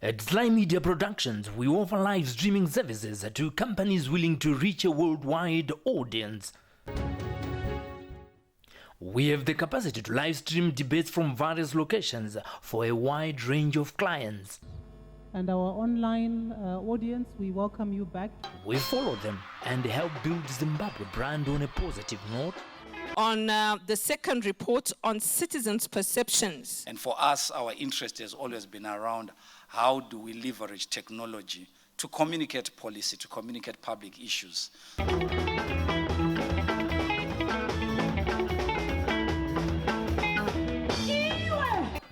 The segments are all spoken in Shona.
At Sly Media Productions, we offer live streaming services to companies willing to reach a worldwide audience. We have the capacity to live stream debates from various locations for a wide range of clients. And our online audience, we welcome you back. We follow them and help build Zimbabwe brand on a positive note. On the second report on citizens' perceptions. And for us, our interest has always been around how do we leverage technology to communicate policy, to communicate public issues.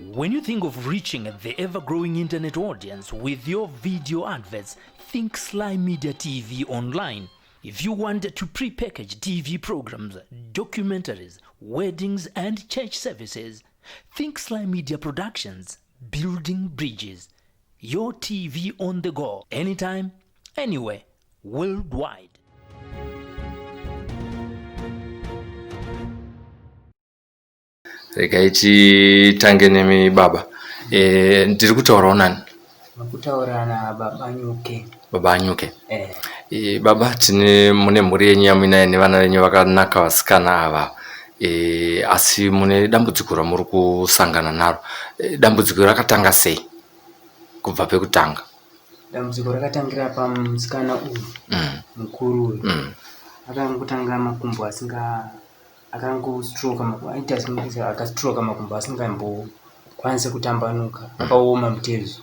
When you think of reaching the ever-growing internet audience with your video adverts, think Sly Media TV online. If you want to pre-package TV programs, documentaries, weddings and church services, think Sly Media Productions, building bridges. Your TV on the go, anytime, anywhere, worldwide. Regai titange nemi baba. E, ndiri kutaurawo nani? Makutaura nababa Nyuke. Baba Nyuke. Eh. E, baba tine mune mhuri yenyu yamuinayo nevana venyu vakanaka vasikana ava. E, asi mune dambudziko ramuri kusangana naro. E, dambudziko rakatanga sei kubva pekutanga? Dambudziko rakatangira pamusikana uyu mukuru uyu. Akangotanga makumbo asinga akangostroka aita sekunge akastroka makumbo asingambokwanise kutambanuka akaoma mutezo.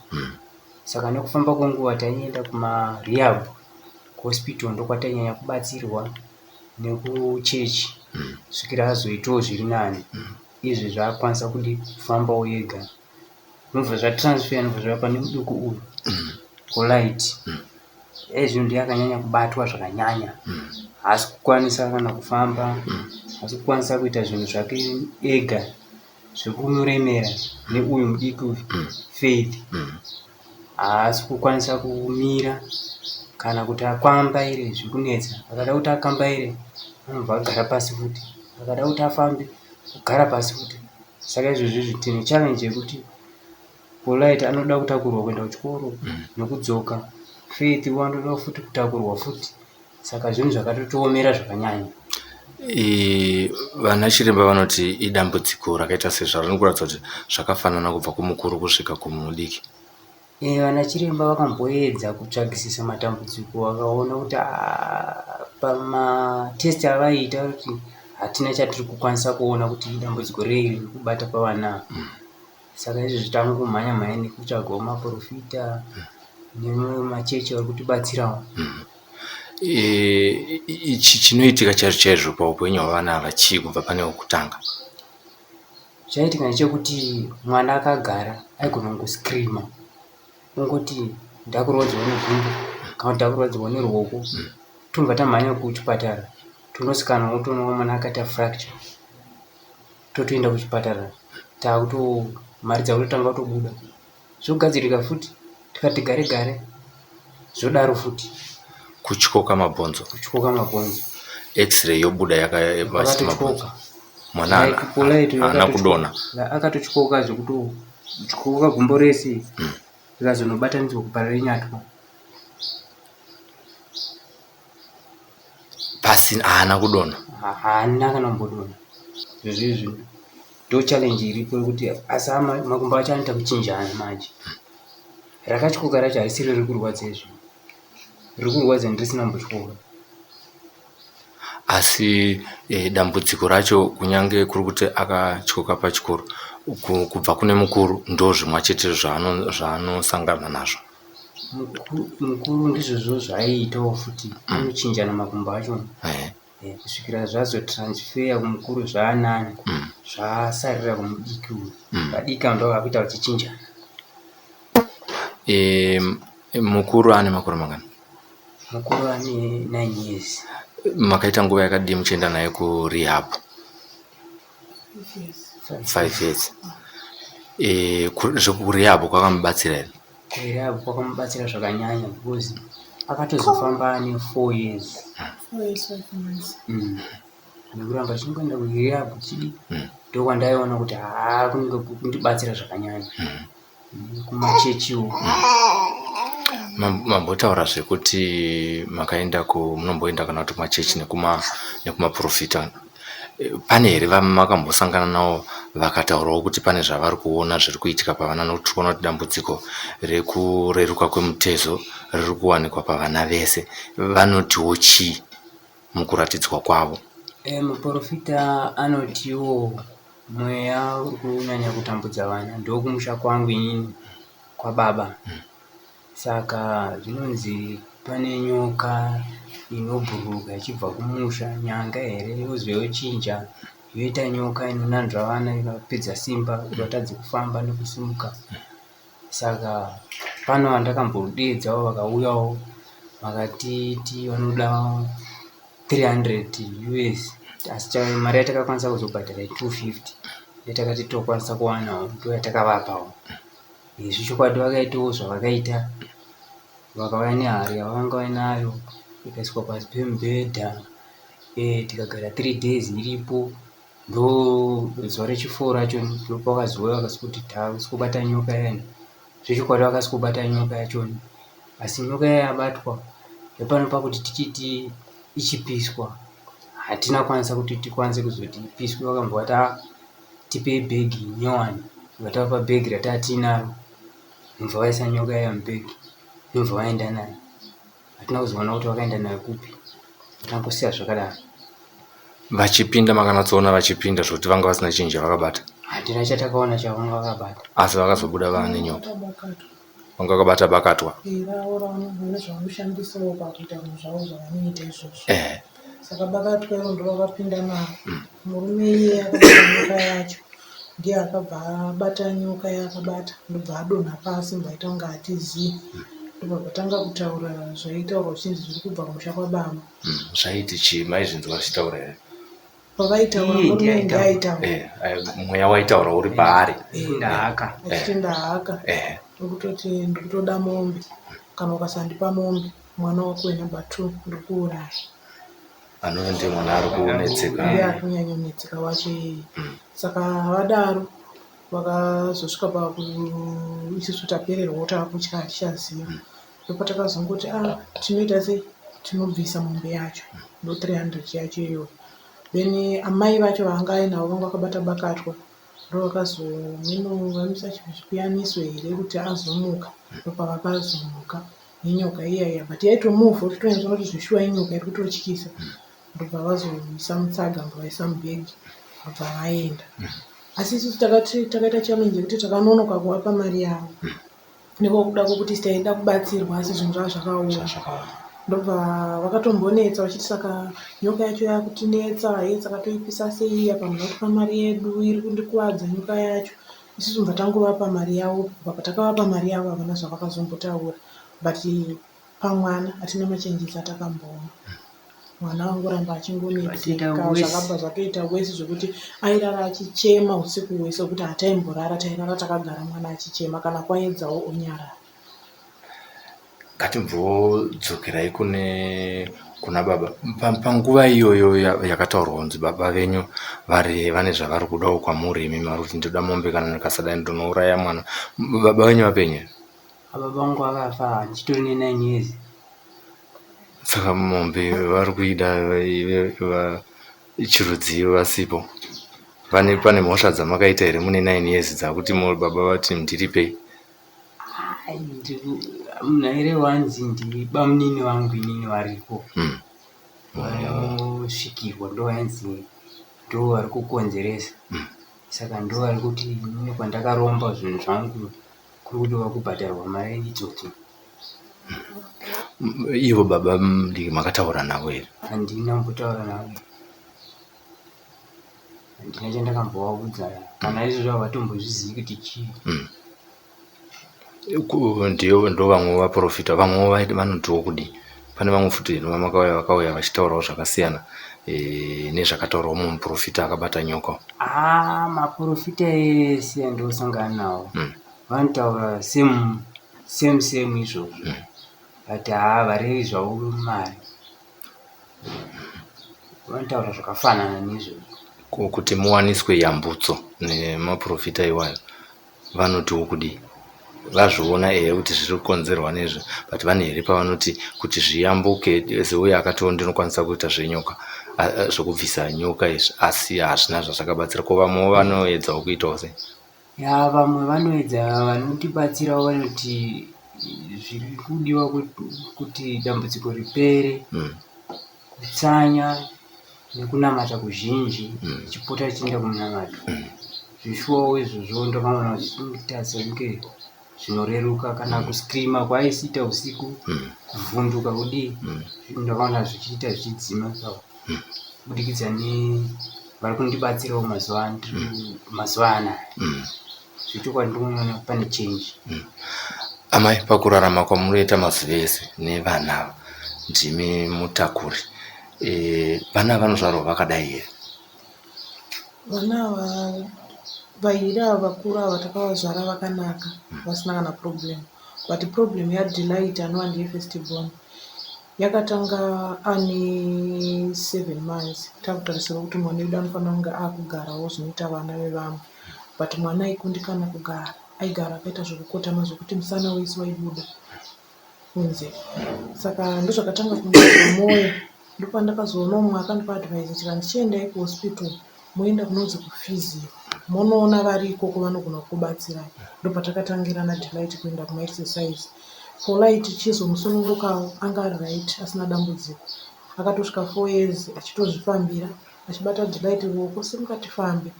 Saka nekufamba kwenguva taienda kumarehab kuhospital ndokwatainyanya kubatsirwa nekuchechi kusvikira azoitawo zviri nani. Izvi zvaakwanisa kudi kufambawo ega. Ndobva zvatransfer ndobva zvauya pane muduku uyu Polite. Ezvino ndiye akanyanya kubatwa zvakanyanya. Haasi kukwanisa kana kufamba, haasi kukwanisa kuita zvinhu zvake ega zvekumuremera neuyu mudiki uyu Faith. Haasi kukwanisa kumira kana kuti akwambaire zviri kunetsa. Akada kuti akambaire anobva agara pasi futi. Akada kuti afambe ogara pasi futi. Saka izvozvi izvi tine challenge yekuti Polite anoda kutakurwa kuenda kuchikoro nekudzoka. Faith anoda futi kutakurwa futi. Saka zvinhu zvakatotiomera zvakanyanya. E, vana chiremba vanoti idambudziko rakaita sezvariri kuratidza kuti zvakafanana kubva kumukuru kusvika kumudiki. E, vana chiremba vakamboedza kutsvagisisa matambudziko vakaona kuti pamatest avaiita kuti hatina chatiri kukwanisa kuona kuti idambudziko rei riri kubata pavana ava. Saka izvozvi tangomhanya mhanya nekutsvagawo maporofita nemachechi vari kutibatsirawo. E, ichi chinoitika chaizvo chaizvo paupenyu hwavana ava chii kubva pane wekutanga? Chaitika ndechekuti mwana akagara aigona kungoscreama ongoti ndakurwadziwa negumbo kana kuti ndakurwadziwa neruoko tobva tamhanya kuchipatara tonosikana wotoona mwana akaita fracture totoenda kuchipatara takuto mari dzakutotanga kutobuda zvogadzirika futi tikati gare gare zvodaro futi. Kutyoka mabhonzo. Kutyoka mabhonzo. X-ray yobuda yakatyoka. Mwana haana kudonha. Akatotyoka zvekutotyoka gumbo rese rikazonobatanidzwa kuParirenyatwa. Pasina haana kudonha. Haana kana kumbodonha. Izvozvi ndo challenge iripo yekuti asi makumbo acho anoita kuchinjana manje. Rakatyoka racho harisiro riri kurwadza izvi. Riri kurwadza ndirisina kumbotyoka. Asi e, dambudziko racho kunyange kuri kuti akatyoka pachikoro kubva kune mukuru ndo zvimwa chete zvaanosangana nazvo. Mukuru ndizvozvo zvaaiitawo futi anochinjana makumbo acho kusvikira zvazotransfer kumukuru zvaanani zvasarira kumudiki uyu. Vadiki ava ndovavakuita vachichinjana. E, mukuru ane makore mangani? Mukuru ane 9 years. Makaita nguva yakadii muchienda naye kurehab? 5 years. E, zvekurehab kwakamubatsira here? Kurehab kwakamubatsira zvakanyanya because akatozofamba ane 4 years. 4 years, 5 months. Nekuramba achingoenda kurehab chidi ndokwandaiona kuti haa kunenge kundibatsira zvakanyanya. Kumachechiwo. Mambotaura zvekuti makaenda ku munomboenda kana kuti kumachechi nekuma nekumaprofita. Pane here vamakambosangana navo vakataurawo kuti pane zvavari kuona zviri kuitika pavana nokuti tiri kuona kuti dambudziko rekureruka kwemutezo riri kuwanikwa pavana vese. Vanotiwo chii mukuratidzwa kwavo? Muporofita anotiwo mweya uri kunyanya kutambudza vana ndokumusha kwangu inini kwababa. Saka zvinonzi pane nyoka inobhururuka ichibva kumusha, nyanga here, yozouya yochinja yoita nyoka inonanzva vana inovapedza simba kuti vatadze kufamba nekusimuka. Saka pane vandakambodeedzawo vakauyawo vakatiti vanoda 300 us asi mari yatakakwanisa kuzobhadhara i250 yatakati tokwanisa kuwanawo ndoyatakavapawo. Zvechokwadi vakaitawo zvavakaita vakauya nehari yavanga vainayo ikaiswa pasi pemubhedha tikagara 3 days iripo ndozuva rechifour racho ndopavakazouya vakasvikoti tasvikobata nyoka iyani zvechokwadi vakasvikobata nyoka yachona asi nyoka iya yabatwa zvapano pakuti tichiti ichipiswa hatina kukwanisa kuti tikwanise kuzoti ipiswe vakambovati ah tipei bhegi nyowani vatavapa bhegi rataatinaro ndobva vaisa nyoka iya mubhegi ndobva vaenda nayo hatina kuzoona kuti vakaenda nayo kupi takangosiya zvakadaro Vachipinda makanatsoona vachipinda zvekuti vanga vasina chinhu chavakabata? Hatina chatakaona chavanga vakabata. Asi vakazobuda vane nyoka. Vanga vakabata bakatwa. Ravo vane zvavanoshandisawo pakuita zvinhu zvavo zvavanoita izvozvo. Eh. Saka bakatwa iro ndovakapinda naro. Murume iye akabata nyoka yacho ndiye akabva abata nyoka yaakabata ndobva adonha pasi ndobva aita kunge atizii. Ndobva vatanga kutaura zvaitaurwa zvichinzi zviri kubva kumusha kwababa. Zvaiti chii maizvinzwa zvichitaura here? Pavaitaura Iye murume ndiye ndiye aitaura. Eh, eh, mweya waitaura uri paari. Eh, Ndahaka. Achiti ndahaka. Eh. Ndikutoti ndikutoda mombe. Kana ukasandipa mombe mwana wako wenumber 2 ndikuuraya. Anove ndiye mwana ari kunetseka. Ndiye ari kunyanyonetseka wacho iyeye. Saka vadaro vakazosvika paku isusu tapererwawo takutya hatichaziva. Ndopatakazongoti ah tinoita sei tinobvisa mombe yacho ndo 300 yacho iyoyo. Then amai vacho vaanga ainavo vanga vakabata bakatwa ndovakazomeno vamuisa chipiyaniso here kuti azomuka ndopavakazomuka nenyoka iya iya but yaitomuvha uchitonyatsoona kuti zveshuwa inyoka iri kutotyisa ndobva vazoisa mutsaga ndobva vaisa mubhegi ndobva vaenda. Asi isusu takati takaita challenge yekuti takanonoka kuvapa mari yavo. Nekuda kwekuti taida kubatsirwa asi zvinhu zvanga zvakaoma. Ndobva vakatombonetsa vachiti saka nyoka yacho yakutinetsa hee saka toipisa sei apa munhu akupa mari yedu iri kundikuvadza nyoka yacho. Isusu ndobva tangovapa mari yavo kubva patakavapa mari yavo havana zvavakazombotaura but pamwana hatina machanges atakamboona. Mwana wangoramba achingonetseka zvakabva zvatoita wesi zvekuti airara achichema usiku hwese kuti hataimborara tairara takagara mwana achichema kana kwaedzawo onyarara. Ngatimbodzokerai kune kuna baba panguva iyoyo yakataurwa kunzi baba venyu vari vane zvavari kudawo kwamuri imi mari kuti ndoda mombe kana ndikasadai ndinouraya mwana baba venyu vapenyu here? Baba vangu vakafa ndichitori ne 9 years. Saka mombe vari kuida chirudzii vasipo? Vane pane mhosva dzamakaita here mune 9 years dzakuti baba vati ndiripei? Munhu airehwa hanzi ndibamunini vangu inini variko. Vanosvikirwa ndovainzi ndovari kukonzeresa. Saka ndovari kuti inini kwandakaromba zvinhu zvangu kuri kutova kubhadharwa mari idzodzo. Ivo baba mudiki makataura navo here? Handina kumbotaura navo. Handina chandakambovaudza kana izvozvo havatombozvizivi kuti chii. Ndiyo ndo vamwe vaprofita vamwewo vanotiwo kudii? Pane vamwe futi vamakauya vakauya vachitaurawo zvakasiyana eh, nezvakataurawo mumwe muprofita akabata nyoka. Ah, maprofita ese andosangana nawo vanotaura same same same izvozvo but haa varevi zvavo mari vanotaura zvakafanana neizvozvo. Kuti muwaniswe yambutso nemaprofita iwayo vanotiwo kudii? Vazviona ehe kuti zviri kukonzerwa nezve but vane here pavanoti kuti zviyambuke seuyo akatiwo ndinokwanisa kuita zvenyoka zvekubvisa nyoka izvi asi hazvina zvazvakabatsira ko vamwewo vanoedzawo kuitawo sei? Ya vamwe vanoedza vanotibatsirawo vanoti zviri kudiwa kuti dambudziko ripere kutsanya nekunamata kuzhinji tichipota tichienda kumunamato. Zvishuwawo izvozvo ndakaona zvichiita sekunge zvinoreruka kana kuscreamer kwaaisiita usiku kuvhunduka kudii ndakaona zvichiita zvichidzima kubudikidza nevari kundibatsirawo mazuva mazuva anaya zvechokwadi ndinoona pane change. Amai pakurarama kwamunoita mazuva ese nevana ava ndimi mutakuri vana vanozvarwa vakadai here? Vana ava vaviri ava vakuru ava takavazvara vakanaka vasina kana problem but problem yaDelight anova ndiye first born yakatanga ane 7 months takutarisirwa kuti mwana wedu anofanira kunge akugarawo zvinoita vana vevamwe but mwana aikundikana kugara aigara akaita zvekukotama zvekuti musana wese waibuda kunze saka ndozvakatanga kundiodza moyo ndopandakazoona umwe akandipa advice chikanzi chiendai kuhospital moenda kunonzi kuphysio monoona vari ikoko vanogona kukubatsirai ndopatakatangira naDelight kuenda kumaexercise Polite chizomusunungukawo anga ari right asina dambudziko akatosvika 4 years achitozvifambira achibata Delight ruoko simuka tifambe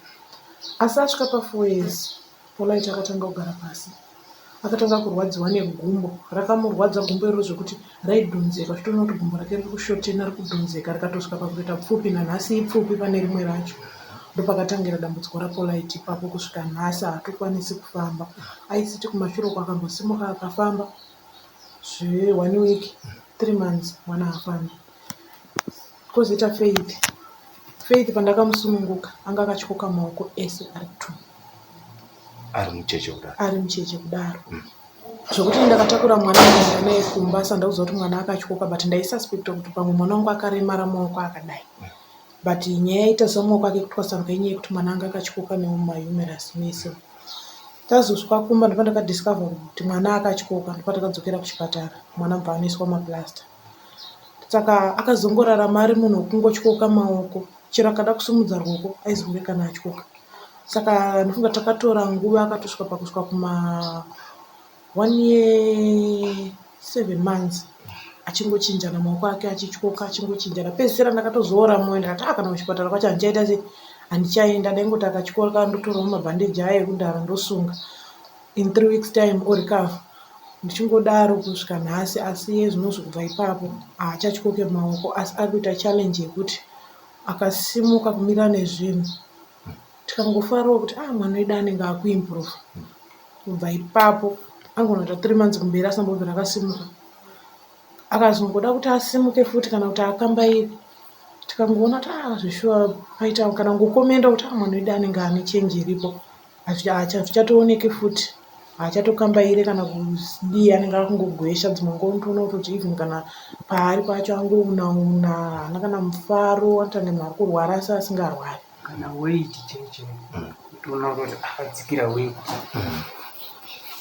asi asvika pa 4 years Polite akatanga kugara pasi akatanga kurwadziwa negumbo rakamurwadza gumbo iroro zvekuti raidhonzeka uchitoona kuti gumbo rake riri kushotena riri kudhonzeka rikatosvika pakutoita pfupi nanhasi ipfupi pane rimwe racho ndopakatangira dambudziko raPolite ipapo kusvika nhasi haatokwanisi kufamba aisiti kumashure uko akambosimuka akafamba zve one week 3 months mwana haafambi kozoita Faith Faith pandakamusununguka anga akatyoka maoko ese ari two ari mucheche kudaro ari mucheche kudaro zvokuti ndakatakura mwana ndikaenda naye kumba asi handauziva kuti mwana akatyoka but ndaisuspecta kuti pamwe mwana wangu akaremara maoko akadai but nyaya yaita semaoko ake kutwasanuka inyaya yekuti mwana anga akatyoka nemumahumerus mese tazosvika kumba ndopandakadiscover kuti mwana akatyoka ndopatakadzokera kuchipatara mwana bva anoiswa maplaster saka akazongorarama ari munhu wekungotyoka maoko chero akada kusimudza ruoko aizonge kana atyoka saka ndofunga takatora nguva akatosvika pakusvika kuma 1 year 7 months achingochinjana maoko ake achityoka achingochinjana pedzisira ndakatozoora moyo ndikati ah kana kuchipatara kwacho handichaita sei handichaenda daingoti akatyoka ndotorawo mabhandeji aya ekudhara ndosunga in 3 weeks time orecover ndichingodaro kusvika nhasi asi iye zvinozvi kubva ipapo haachatyoke maoko asi ari kuita challenge yekuti akasimuka kumira nezvinhu tikangofarawo kuti ah mwana wedu anenge akuimprove kubva ipapo angona kuita 3 months kumberi asambobvira akasimuka akazongoda kuti asimuke futi kana kuti akambaire tikangoona kuti ah zveshuwa paita kana kungokomenda kuti ah mwana wedu anenge ane change iripo hazvichatooneki futi haachatokambaire kana kudii anenge akungogwesha dzimwe nguva unotoona kutoti even kana paari pacho angounauna haana kana mufaro anoita kunge munhu ari kurwara asi asingarwari kana weight chaicho utoona kuti akadzikira weight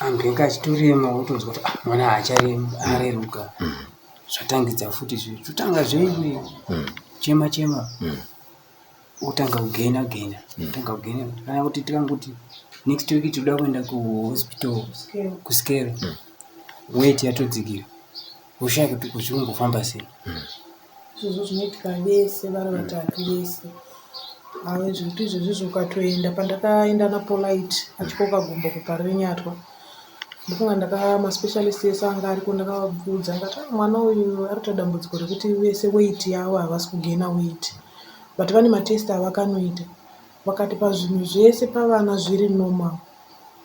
antu enge achitorema wotonzwa kuti ah, mwana haacharemi areruka zvatangidza futi zve totanga zveiwe chema chema wotanga kugena gena tanga kugena kana kuti tikangoti next week tinoda kuenda kuhospital kuskero weight yatodzikira woshaya kuti kuzvikumbofamba sei izvozvo zvinoitika vese vari vatatu vese ave zvekuti izvozvizvo ukatoenda pandakaenda naPolite achikoka gumbo kuParirenyatwa ndofunga ndaka maspecialist ese anga ariko ndakavabvunza ndikati ah, mwana uyu ari kuita dambudziko rekuti vese weight yavo havasi kugena weight but vane matest avakanoita vakati pazvinhu zvese pavana zviri normal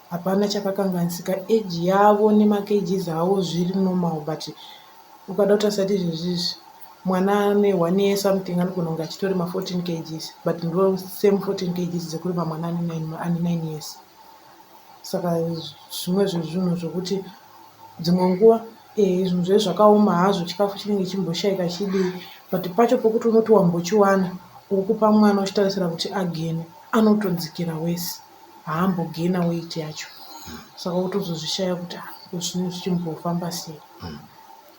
hapana chakakanganisika age yavo nemakgs avo zviri normal but ukada kutarisa kuti izvezvizvi mwana ane 1 year something anogona kunge achitorema 14 kgs but ndo same 14 kgs dzekurema mwana ane 9 years saka zvimwe zvezvinhu zvokuti dzimwe nguva zvinhu zve zvakaoma hazvo chikafu chinenge chimboshaika chidii but pacho pokuti unoti wambochiwana uri kupa mwana uchitarisira kuti agene anotodzikira wese haambogena weight yacho. Saka wotozozvishaya kuti ah, zvinhu zvichimbofamba sei.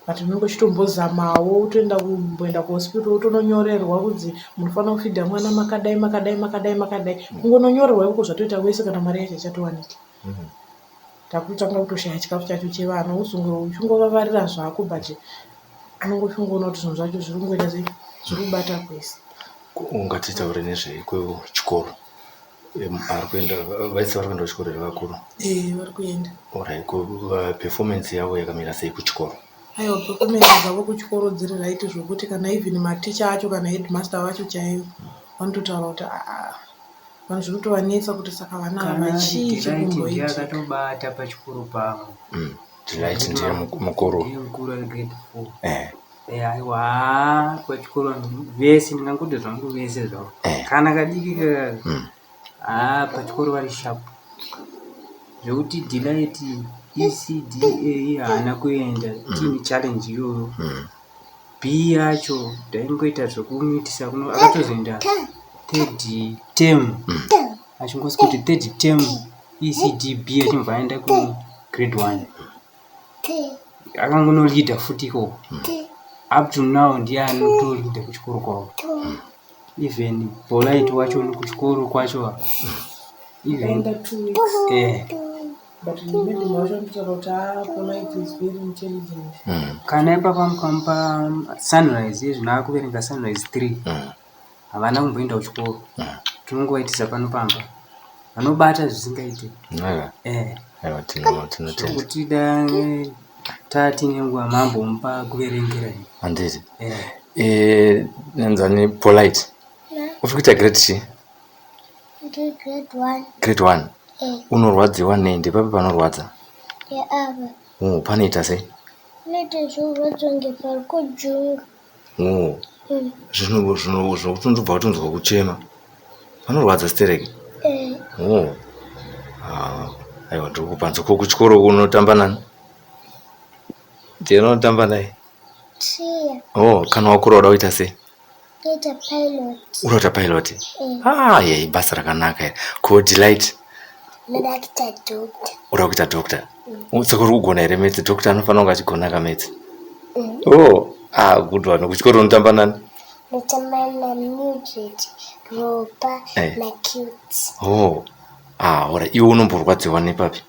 But unenge uchitombozamawo utoenda kumboenda kuhospital wotononyorerwa kunzi munofanira kufidha mwana makadai makadai makadai makadai. Kungononyorerwa ikoko zvatoita wese kana mari yacho haichatowaniki. Takutanga kutoshaya chikafu chacho chevana wozonge uchingovavarira zvako but unenge uchingoona kuti zvinhu zvacho zviri kungoita sei zviri kubata kwese. Ungatitaure nezvei kwechikoro? Ari kuenda vaisi vari kuenda kuchikoro here vakuru? Eh, vari kuenda. Alright, ko performance yavo yakamira sei kuchikoro? Aiwa, performance dzavo kuchikoro dziri right zvokuti kana even maticha acho kana headmaster vacho chaivo vanototaura kuti aa vanhu zvinotovanetsa kuti saka vana ava Kana chii Delight ndiye chikumboitika. akatobata pachikoro pavo. Delight ndiye mukuru. Ndiye mukuru ari grade 4. Eh. Aiwa, haa pachikoro vese ndingangoti zvangu vese zvavo. Kana kadiki kaka. Haa pachikoro vari sharp. Zvekuti Delight ECDA haana kuenda tiine challenge iyoyo. B yacho ndaingoita zvekumuitisa kuno akatozoenda third term. Achingosvika kuti third term ECD B achibva aenda ku grade 1. Akangonolida futi ikoko. Up to now ndiye anotolida kuchikoro kwavo. Even Polite wacho kuchikoro kwacho even Akaenda 2 weeks. But madam vacho vanototaura kuti haa Polite is very intelligent. Kana ipapa mukamupa Sunrise yezvino akuverenga Sunrise 3 havana kumboenda kuchikoro. Tinongovaitisa pano pamba. Vanobata zvisingaite. Aiwa. Eh. Aiwa, tinotenda. Zvekuti da tati nenguva mambomupa kuverengera iyi. Handiti. Eh. Nenzani Polite. Uri kuita grade chii? Ndiri grade 1. Grade 1. Eh. Unorwadziwa nei? Ndepapi panorwadza? Yeapa. Oh, panoita sei? Inoita zvorwadza kunge pari kujunga. Oh. Zvino zvino zvokuti unobva watonzwa kuchema. Panorwadza stereki. Eh. Oh. Ah, aiwa ndiri kupanza. Ko kuchikoro unotamba nani? Ndiye unotamba naye? Tia. Oh, kana wakura uda kuita sei? Kuita pilot. Uda kuita pilot? Eh. Ah, yei basa rakanaka iri. Ko Delight, Ndoda kuita doctor. uda kuita doctor? Saka uri kugona here maths? Doctor anofanira kunge achigona ka maths. Oh, ah, good one. Kuchikoro unotamba nani? Ndotamba naMildred, Ropa Eh. naCute. Oh, ah, ora iwe unomborwadziwa nepapi?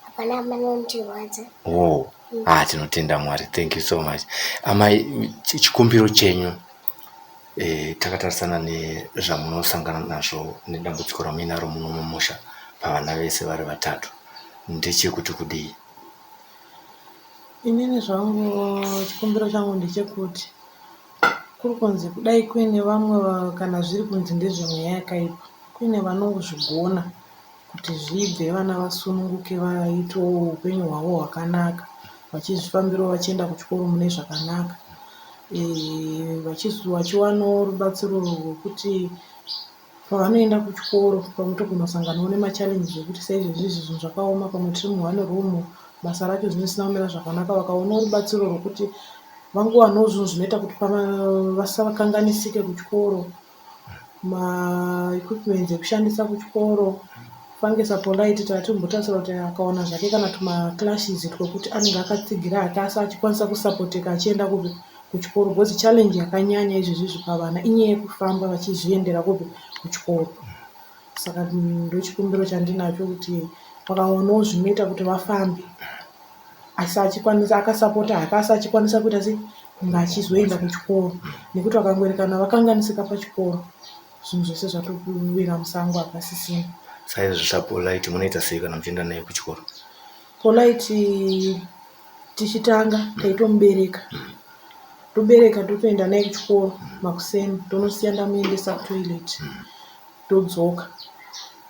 Hapana panondirwadza. Oh, ah, tinotenda Mwari. Thank you so much. Amai, chikumbiro chenyu takatarisana nezvamunosangana nazvo nedambudziko ramuinaro muno mumusha pavana vese vari vatatu ndechekuti kudii? Inini zvangu chikumbiro changu ndechekuti kuri kunzi kudai kuine vamwe kana zviri kunzi ndezvemweya yakaipa, kuine vanozvigona kuti zvibve vana vasununguke vaitewo upenyu hwavo hwakanaka, vachizvifambirawo vachienda kuchikoro mune zvakanaka. Vachiwanawo rubatsiro rwekuti pavanoenda kuchikoro pamwe togona kusanganawo nemachallenges ekuti saizvezvi izvi zvinhu zvakaoma, pamwe tiri muone room, basa racho zvinenge zvisina kumira zvakanaka. Vakaonawo rubatsiro rwekuti vangowanawo zvinhu zvinoita kuti vasakanganisike kuchikoro, maequipments ekushandisa kuchikoro. Fange saPolite tatombotarisira kuti akawana zvake kana tumaclashes twekuti anenge akatsigira hake asi achikwanisa kusapoteka achienda kupi kuchikoro because challenge yakanyanya izvezvi pavana inyaya yekufamba vachizviendera kupi kuchikoro. Saka ndochikumbiro chandinacho kuti vakawanawo zvinoita kuti vafambe asi achikwanisa akasapota hake asi achikwanisa kuita sei kunge achizoenda kuchikoro nekuti vakangoerekana vakanganisika pachikoro zvinhu zvese zvatowira musango hapasisina. Saizvozvo saPolite munoita sei kana muchienda naye kuchikoro? Polite tichitanga taitomubereka. Tobereka totoenda naye kuchikoro makuseni tonosiya ndamuendesa kutoilet todzoka.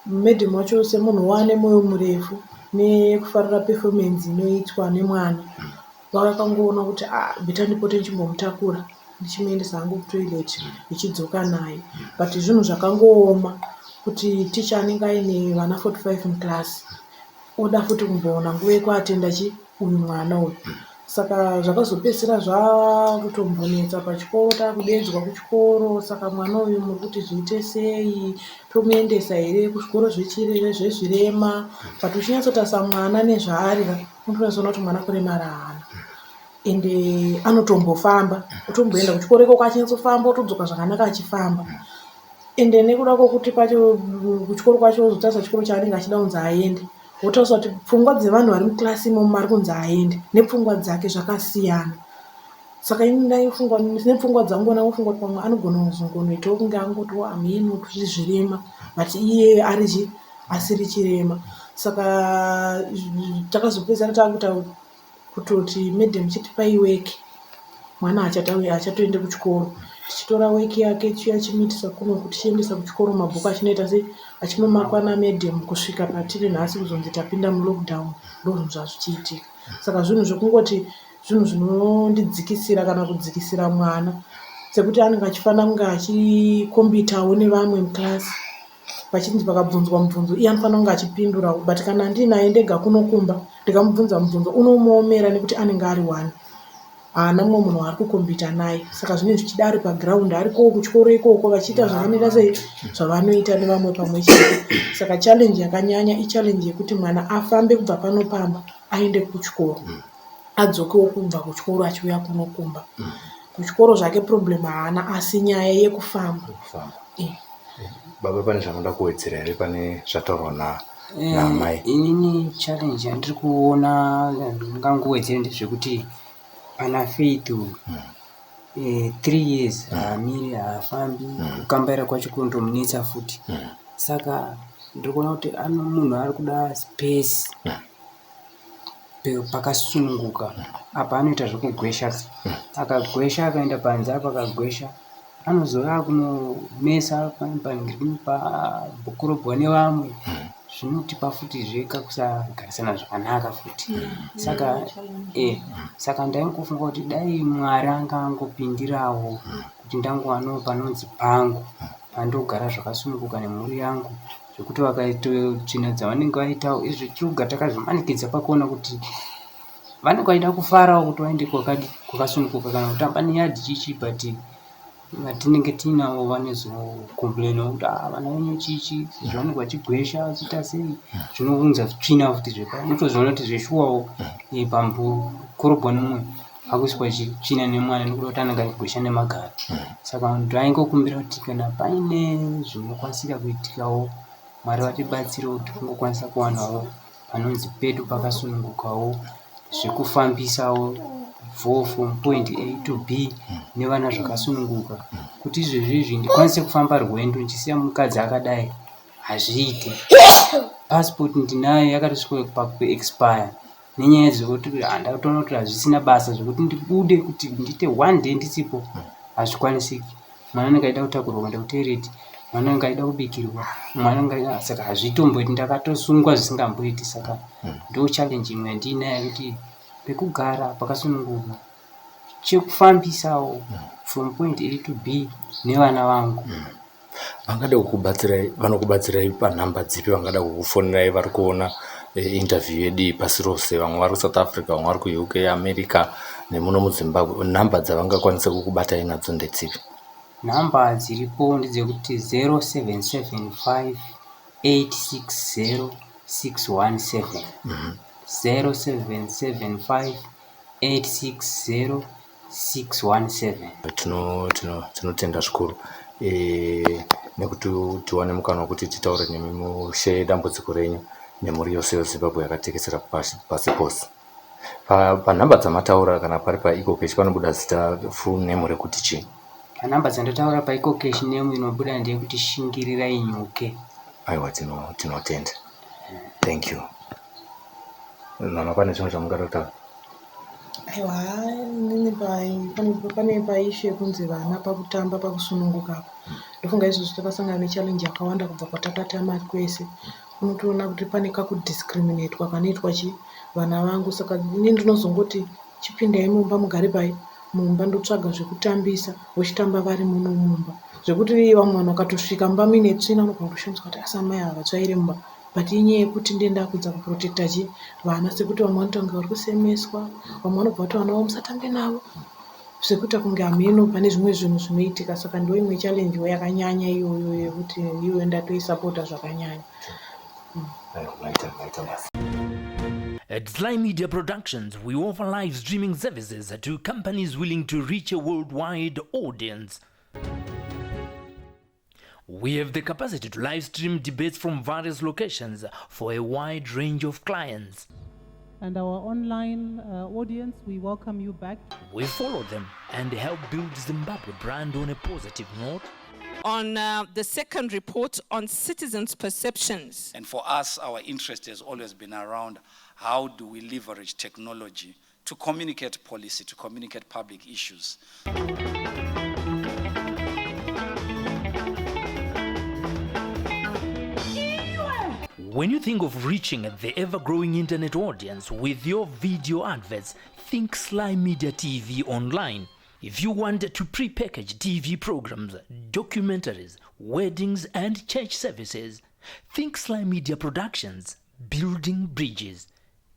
Madam wacho semunhu waane moyo murefu nekufarira performance inoitwa nemwana vakakangoona kuti ah better ndipote ndichimbomutakura ndichimuendesa hangu kutoilet ndichidzoka naye. But zvinhu zvakangooma kuti ticha anenge aine vana 45 muclass oda futi kumboona nguva yekuatenda chi uyu mwana uyu. Saka zvakazopedzisira zvakutombonetsa pachikoro takudeedzwa kuchikoro saka mwana uyu muri kuti zviite sei tomuendesa here kuzvikoro zvezvirema but uchinyatsotarisa mwana nezvaari ka unotonyatsoona kuti mwana kuremara haana ende anotombofamba otomboenda kuchikoro ikoko achinyatsofamba otodzoka zvakanaka achifamba ende nekuda kwokuti pacho kuchikoro kwacho ozotarisa chikoro chaanenge achida kunzi aende wotarisa kuti pfungwa dzevanhu vari muklasi imomo ari kunzi aende nepfungwa dzake zvakasiyana saka ini ndaifunga nepfungwa dzangu ndangofunga kuti pamwe anogona kuzongonoitawo kunge angotiwo amheno tiri zvirema but iye ari chi asiri chirema saka takazopedzisira takuita kutoti madam chitipai weki mwana haachatoende kuchikoro tichitora weki yake tichiuya tichimuitisa kuno kuti tichiendesa kuchikoro mabhuku achinoita sei achinomakwa namadam kusvika patiri nhasi kuzonzi tapinda mulockdown ndozvinhu zvazvichiitika saka zvinhu zvekungoti zvinhu zvinondidzikisira kana kudzikisira mwana sekuti anenge achifanira kunge achikombitawo nevamwe muklasi pachinzi pakabvunzwa mubvunzo iye anofanira kunge achipindurawo but kana ndinaye ndega kuno kumba ndikamubvunza mubvunzo unomuomera nekuti anenge ari one haana mumwe munhu waari kukombita naye saka zvinenge zvichida ari pagiraundi arikowo kuchikoro ikoko vachiita zvavanoita sei zvavanoita nevamwe pamwe chete saka challenge yakanyanya ichallenge yekuti mwana afambe kubva pano pamba aende kuchikoro adzokewo kubva kuchikoro achiuya kuno kumba kuchikoro zvake problem haana asi nyaya yekufamba eh. Baba pane zvamunoda kuwedzera here pane zvataurwa naamai? Inini challenge yandiri kuona ndingangowedzere ndezvekuti pana Faith uyu 3 years haamiri haafambi kukambaira kwacho kunotomunetsa futi saka ndiri kuona kuti munhu ari kuda space pakasununguka apa anoita zvekugwesha akagwesha akaenda panze apa akagwesha anozouya akunomesa pakorobwa nevamwe zvinotipa futizve kakusagarisana zvakanaka futi saka saka ndaingofunga kuti dai Mwari anga angopindirawo kuti ndangowanawo panonzi pangu pandogara zvakasununguka nemhuri yangu zvekuti vakaita tsvina dzavanenge vaitawo izvo tiri takazvimanikidza pakuona kuti vanenge vachida kufarawo kuti vaende kwakasununguka kana kutamba neyadhi chichi but vatinenge tiinavo vanozokomburenawo kuti ah vana venyu chichi sezvo vanenge vachigwesha vachiita sei zvinounza tsvina futi zvekare unotozoona kuti zveshuwawo pambokorobwa nemumwe pakuiswa tsvina nemwana nekuda kuti anenge achigwesha nemagaro saka ndaingokumbira kuti kana paine zvinokwanisika kuitikawo Mwari vatibatsirewo kuti tingokwanisa kuwanawo panonzi pedu pakasunungukawo zvekufambisawo from point A to B nevana zvakasununguka kuti izvezvi izvi ndikwanise kufamba rwendo ndichisiya mukadzi akadai hazviite. Passport ndinayo yakatosvika pakuexpire nenyaya dzekuti ndatoona kuti hazvisina basa zvekuti ndibude kuti ndiite one day ndisipo hazvikwanisiki. Mwana anenge achida kutakurwa kuenda kutoilet, mwana anenge achida kubikirwa, mwana anenge saka hazvitomboiti ndakatosungwa zvisingamboiti saka ndo challenge imwe yandiinayo yekuti pekugara pakasununguka chekufambisawo from point A to B nevana vangu. Vangada kukubatsirai vanokubatsirai panhamba dzipi vangada kukufonerai vari kuona interview yedu iyi pasi rose vamwe vari kuSouth Africa vamwe vari kuUK America nemuno muZimbabwe nhamba dzavangakwanisa kukubatai nadzo ndedzipi? Nhamba dziripo ndedzekuti 0775 860 617 0775 860 617. Tinotenda zvikuru nekuti tiwane mukana wekuti titaure nemi mushe dambudziko renyu nemhuri yose yeZimbabwe yakatekeshera pasi pose. Panhamba dzamataura kana pari paEcoCash panobuda zita full name rekuti chii? Panhamba dzandataura paEcoCash name inobuda ndeyekuti Shingirirai Nyuke. Aiwa tinotenda. Thank you. Mama pane zvimwe zvamungada kutaura? Aiwa inini pane paishu yekunzi vana pakutamba pakusununguka apa ndofunga izvozvo takasangana nechallenge yakawanda kubva kwatakatama kwese unotoona kuti pane kakudiscriminatwa kanoitwa chi vana vangu saka ini ndinozongoti chipindai mumba mugare pai mumba ndotsvaga zvekutambisa vochitamba vari muno mumba zvekuti vamwe vanhu vakatosvika mumba muine tsvina unogona kutoshamiswa kuti asi amai ava vatsvaire mumba. But inyaya yekuti ndiye ndakudza kuprotecta chi vana, sekuti vamwe vanoita kunge vari kusemeswa, vamwe vanobva vati vana vavo musatambe navo, sekuita kunge hameno pane zvimwe zvinhu zvinoitika. Saka ndo imwe challengewo yakanyanya iyoyo yekuti iyoyo ndatoisapota zvakanyanya. At Sly Media Productions, we offer live streaming services to companies willing to reach a worldwide audience. We have the capacity to live stream debates from various locations for a wide range of clients. And our online audience, we welcome you back. We follow them and help build Zimbabwe brand on a positive note. On the second report on citizens' perceptions. And for us, our interest has always been around how do we leverage technology to communicate policy, to communicate public issues. When you think of reaching the ever-growing internet audience with your video adverts, think Sly Media TV Online. If you want to pre-package TV programs, documentaries, weddings and church services, think Sly Media Productions, building bridges.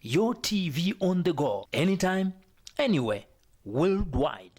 Your TV on the go, anytime, anywhere, worldwide.